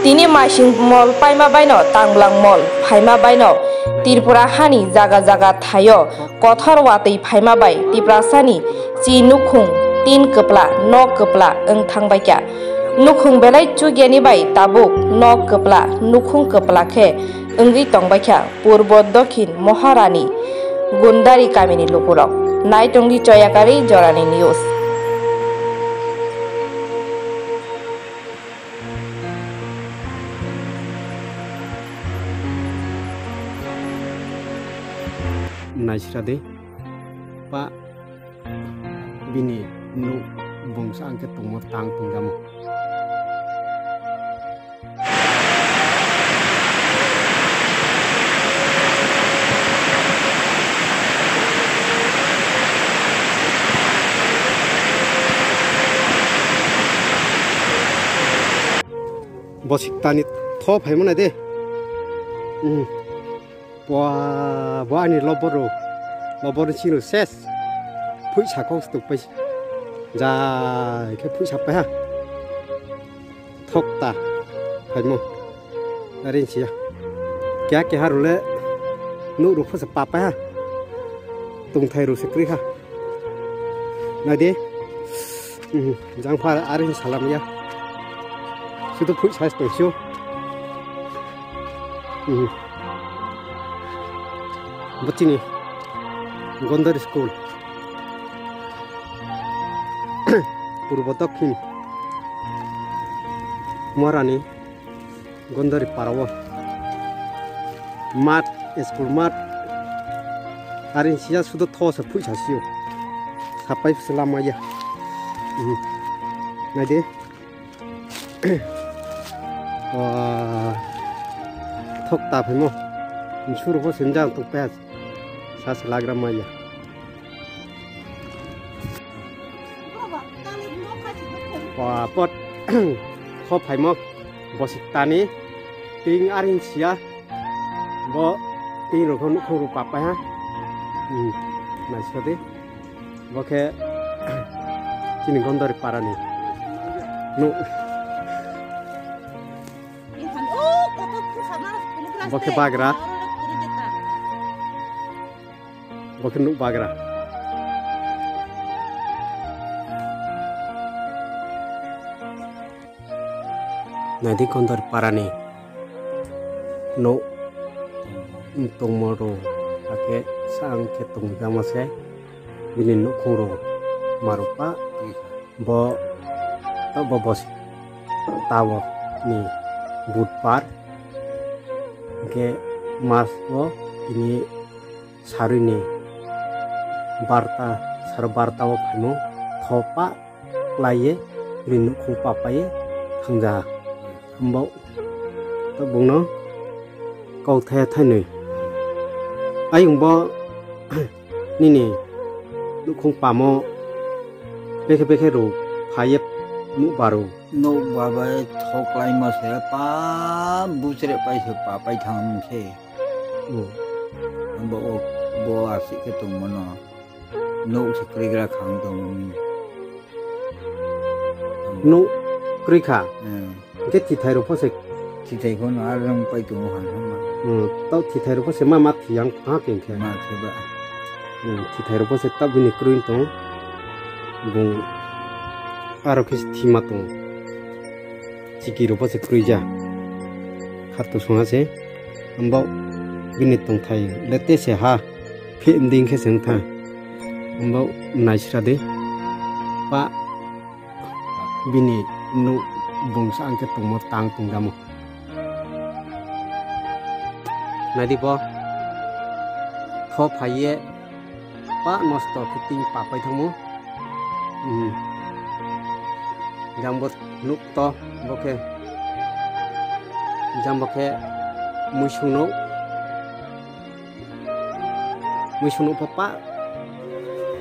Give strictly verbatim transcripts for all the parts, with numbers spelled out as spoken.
Tini maising mol paima baino tanglang mol phaima baino Tripura hani jaga jaga thaio kothor watwi phaima bai Tiprasani chi nukhung tin kwpla nok kwpla wng thangbaikha. Nukhung belai chugyani bai tabuk nok kwpla nukhung kwpla khe wngwi tongbaikha Purbo Dokhin Moharani Gundari kamini lukurok. Naitongdi Choyakari Jorani News. Naisira de pa bini nuk bungsa angke tongmo tang tongjamo. Bo siktani tho phaimano de. Hmm. Bua, bua ani lobor ro. Lobor ni siro ses. Phuisa kok stuk pai. Jai khe phuisa pai ha. Thok ta. Phaimo. Arin siya. Kya kya harule. Nuk ru phusa pa pai ha. Tungthai ru se kri ha. Naidi. Mhm, jang phar ari salam ya. Sudu phui size to sio. Mhm. Botini. Gondar school. Purbo Dokhin. Morani. Gondari parao. Mat, school mat. Arin siya sudo tho se phui sa sio. Sapai se lama ya. Mhm. Naidi. Wah. Thok ta phaimo. Suru pho senjang tuk pes. Sa se lagra maya. Wah, pot. Kho phaimo. Bosik tani. Ting aring sia. Bo ting rok nukhung rok papai ha. Hmm. Naisadi. Bo khe chini Gondori parani. Nu. Bo khe bagra. Bo khe nuk bagra. Naidi Gondori parani nuk tongmo rok, hakhe sa ang khe tongwi kama se bini nukhung rok marukpa. Bo, bo bos tabo ni budbar, hingke mas o tini sarui ni barta, saro barta o phaino thopa laiye bini nukhung papaye thangja. Hambao tabukno kok thaya thainwi. Ayung bo nini nukhung pamo bekhe bekhe rw phaiye nuk baru. Nuk babai thok laima se pa busre pai se pa pai thang se. Hmm. Bo, bo asik khe tongmano. Nuk se krigra khang tongmani. Nuk krikha? Hmm. Hingke tithai rok pho se. Tithai khono ar rang pai tongo han han ma. Hmm, tau tithai rok pho se ma ma thiyang tha khe khe. Ma theba. Hmm, tithai rok pho se ta bini kroi tong. Bung aro khe thima tong. Chiki rok pho se kroi ja. Kharto songha se. Ambo bini tongthai le te se ha. Phe mding khe se wngtha. Ambo naisra de. Pa. Bini nuk bungsa ang khe tongmo tang tongdamo. Naidi bo tho phaiye pa nosto khe ting papai thangmo. Hmm. Jang bo nuk to bo khe. Jang bo khe muisung nuk. Muisung nuk pha pa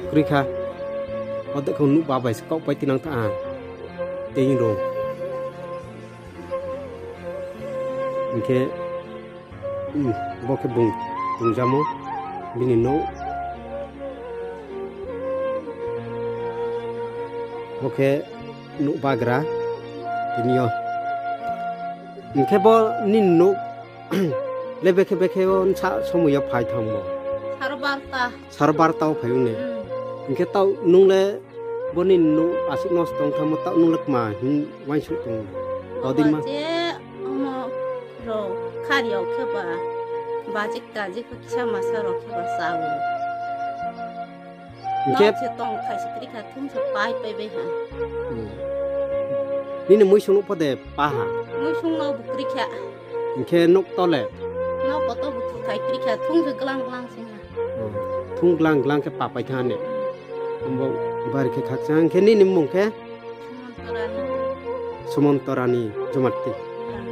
kwrwi kha. Odek khe nuk ba bai se kok pai tinang ta ang. Tei rw. Hingkhe, hmm, bo khe bung tungjamo bini nuk. Bo khe nuk bagra tini o. Hwnkhe bo nini nuk le bekhe bekhe o nsa somoyo phai thango. Saro barta. Saro barta o phai wngnai. Hmm. Hwnkhe tau nung le bo nini nuk aswk nosto wng thango, tau nung le kma hin uansuk tongo. Todima. Bo je omo rok khari o khe ba bajik tajik kisa masa rok khe ba chawi. Hwnkhe nok se tong thai se kri kha, thung se pai pai bai ha. Hmm. Nini muisung nuk pho de pa ha? Muisung no bo kri kha. Hwnkhe nuk tole? Nok bo to bo thung thai kri kha, thung se glang glang se ha. Hmm. Thung glang glang khe pa pai tha ne. Ambo bar khe khaksa, hwnkhe nini mung khe? Sumontorani. Sumontorani Jumati. Riyak.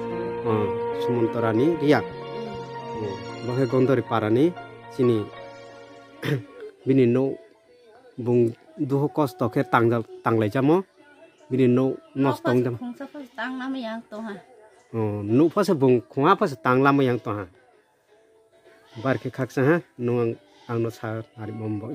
Hmm, Sumontorani Riyak. Hmm. Hmm. Bo khe Gondori Parani chini bini nuk bung duho kosto khe tangjak, tanglaijamo. Bini nuk nosto wng jamo. Khungsa phas tang lama yang tong ha. Oh, nuk phas bung khunga phas tang lama yang tong ha. Bar khe khaksa ha, nung ang, ang no sa ari mom bo.